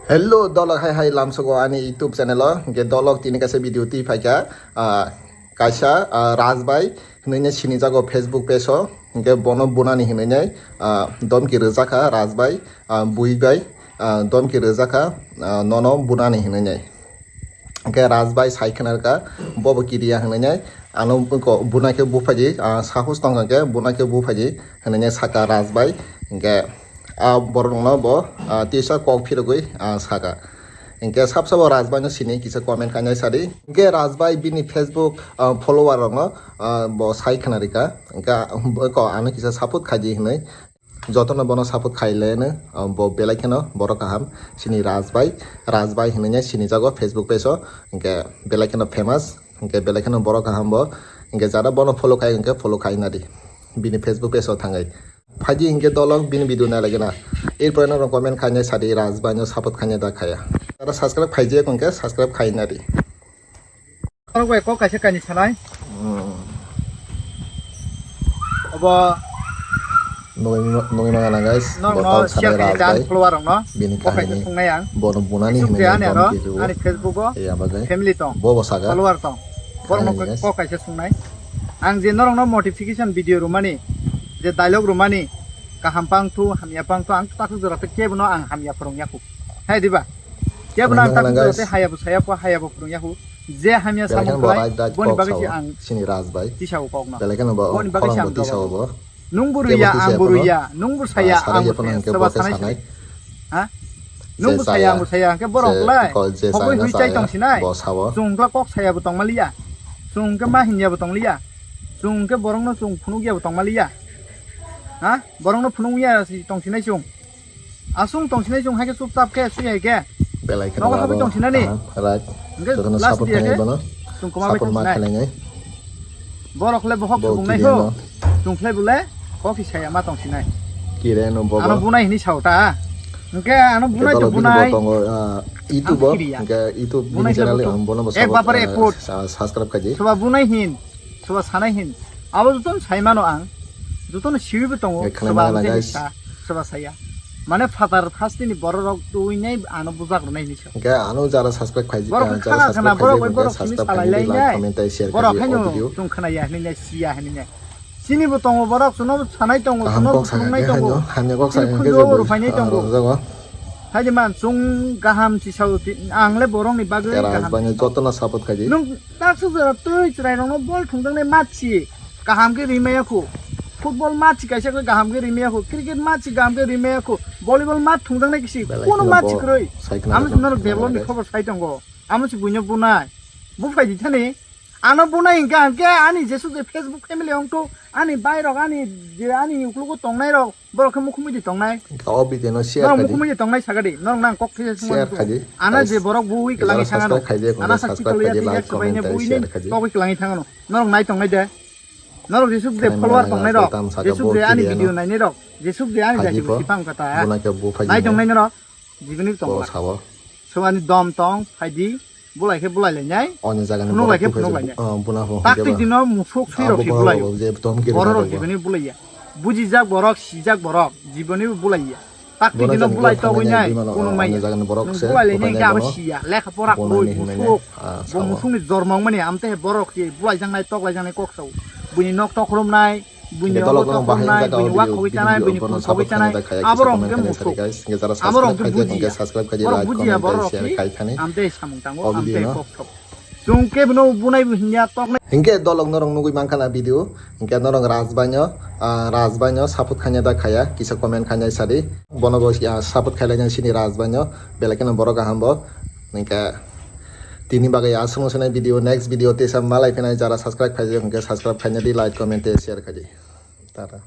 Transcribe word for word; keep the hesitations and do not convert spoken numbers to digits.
Hello, dolok hai hai lamsogo ani YouTube channel o. Hingke dolok tini kaisa video twi phaikha, ah, kaisa, ah, Raj bai hinui ne sinijago Facebook page o. Hingke bono bunani hinui ne, ah, domki rwjakha Raj bai, ah, bui bai, ah, domki rwjakha, ah, nono bunani hinui ne. Hingke Raj bai sai khna rwkha, bobo kiriya hinui ne, ano bunai khe buphaidi, ah, sahos tongkha khe bunai khe buphaidi hinui ne saka Raj bai. Hingke a borokno bo, ah, tisa kok phirogwi, ah, saka. Hingke sab sabo Raj bai no sini kisa comment kainai sadi. Hingke Raj bai bini Facebook, ah, follower rokno, ah, bo sai khna rika. Hingke bo ko ano kisa support khaidi hinui. Jotono bono support khaileno, ah, bo belai kheno borok kaham. Sini Raj bai, Raj bai hinui sini jago Facebook page o. Hingke belai kheno famous. Hingke belai kheno borok kaham bo. Hingke jara bono follow khai hingke follow khai nadi. Bini Facebook page o thangai. Phaidi hingke dolok bini video nai lagena. Erpore norok comment khainai sadi Raj bai no support khainai da khaya. Tara subscribe khaijak hingke subscribe khainai di. Norok bai kok kaisa kani sanai. Hmm. Obo Nugui, nugui mangana guys. Norok bo no kok share sanai kani Raj jan bai. Follower rok no. Bini kok kaisa kahini. Sungnai ang. Bono bunani Facebook hinui de ani dom ano, kiru. Ani Facebook o. Iya bagai. Family tong. Bobo saga. Follower tong. Borok no kok kaisa sungnai. Ang je norok no motivation video rumani, je dialogue rumani, kaham pang thu, hamya pang thu, ang takhuk jora kebo no ang hamya phurung yaku. Hai diba? Kebo no ang takhuk jora haya bo saya pho, haya bo phurung yaku. Je hamya samung khlai, boni bagwi se ang sini Raj bai. Tisa o kok no. Boni bagwi se ang tisa o bo. Nung bo rwya, ang bo rwya, nung bo saya, ang bo saya, soba sanai sanai. Ha? Nung bo saya, ang bo saya, hingke borok lai. Hogoi hui chai tong sinai. Chung kla kok saya bo tong maliya. Chung ke ma hinya bo tong liya. Chung ke borok no chung phunuk ya bo tong maliya. Ha? Borok no phunuk ya si tong sinai chung. Asung tong sinai chung hai ke chup chap ke sui hai ke. Belai kheno nogo sabai tong sinani. Right. Hingke jotono last support dia khainai ke bono. Chung koma bai tong sinai. Borok le bohok subung nai kho. Chung khlai bole kok hi saya ma tong sinai. Kire no bobo. Ano bunai hini sao ta. Hingke ano bunai to bunai. Tongo, ah, YouTube o. Hingke YouTube bini channel ang bono bo ek bapare ek foot. Subscribe khaji. Soba bunai hin. Soba sanai hin. Abo jotono sai mano ang. Jotono siwi bo tongo. Soba ang je sa. Soba saya. Mane phatar phastini bororok tuinai ano bujak rwnai hinwi sa. Hingke ano jara subscribe khaijak, borok jara khana khana subscribe borok khaijak, borok simi subscribe salai khaijak, like, lainai. Comment tei share borok khaijak, khaino video. Chung khana ya hinwi nai, si ya hinwi nai. Sini bo tongo borok, chuno sanai tongo, chuno sunungnai tongo. Kaham kok sa hingke, hamya kok sa hingke je bo rwphainai tongo. Haidi man, chung kaham si sao, ang le borokni bagwi kaham si sao. Jotono support khaijak. Nung tak suk jora twi chwrai rokno bol thungjaknai match si. Kaham khe rimaya khu. Football match kaisa khe kaham khe rimaya khu. Cricket match kaham khe rimaya khu. Volleyball match thungjaknai kisi. Belai kono kheno match bo kwrwi. Sai khna amo rok norok develop ni khobor sai tongo. Amo si buino bunai. Bu phai di thani. Ano bunai hingka hingke ani jesu je Facebook family ongto. Ani bai rok ani je ani uklugo tongnai rok. Borok khe mukhumui di tongnai. Hingke o video no share khaidi. Norok mukhumui di tongnai sagadi. Norok nang kok thai share khaidi. Ana je borok bui kwlangwi sanganw. Ana sa chikoloya tei yak sabai ne bui ne togwi kwlangwi thanganw. Norok nai tongnai de. Norok jesuk je follower tongnai rok, jesuk je ani video nainai rok, jesuk je ani jati bo sipang kata. Nai tongnai norok, jibini tongla. Sabo ani dom tong, phaidi, bulai khe bulai lainai. Phunuk lai khe phunuk lainai. Taktik dino musuk sui rok si bulai. Borok rok jibini bulaiya. Bujijak borok, sijak borok, jibini bulaiya. Taktik dino bulai togwi nai, kunu manya. Nung bulai lai nai khe abo siya, lekha pora kwrwi, musuk. Bo musukni jormong mani, amte he borok si bulai jangnai, tok lai jangnai kok sao. Buini nok tok khrum nai, buini obo tok khrum nai, buini wak khogwi chanai, buini phun khogwi chanai. Abo rok hwnkhe musuk. Abo rok hwnkhe bujiya. Borok bujiya, borok rok si amte samung tango, amte kok sao. Chwng khe bono bunai bo hinya toknai. Hinkhe dolok norok nugui mankha na video, hinkhe norok Rajbai no, ah, Rajbai no support khaina da khaya, kisa comment khaina sadi. Bono bo, ah, support khailai nang sini Rajbai no, belai kheno borok kaham bo. Hinkhe tini bagwi aswk no swnai video, next video tesa malai phinai, jara subscribe khaijak hinkhe subscribe khaina di, like, comment tei share khaidi. Tata.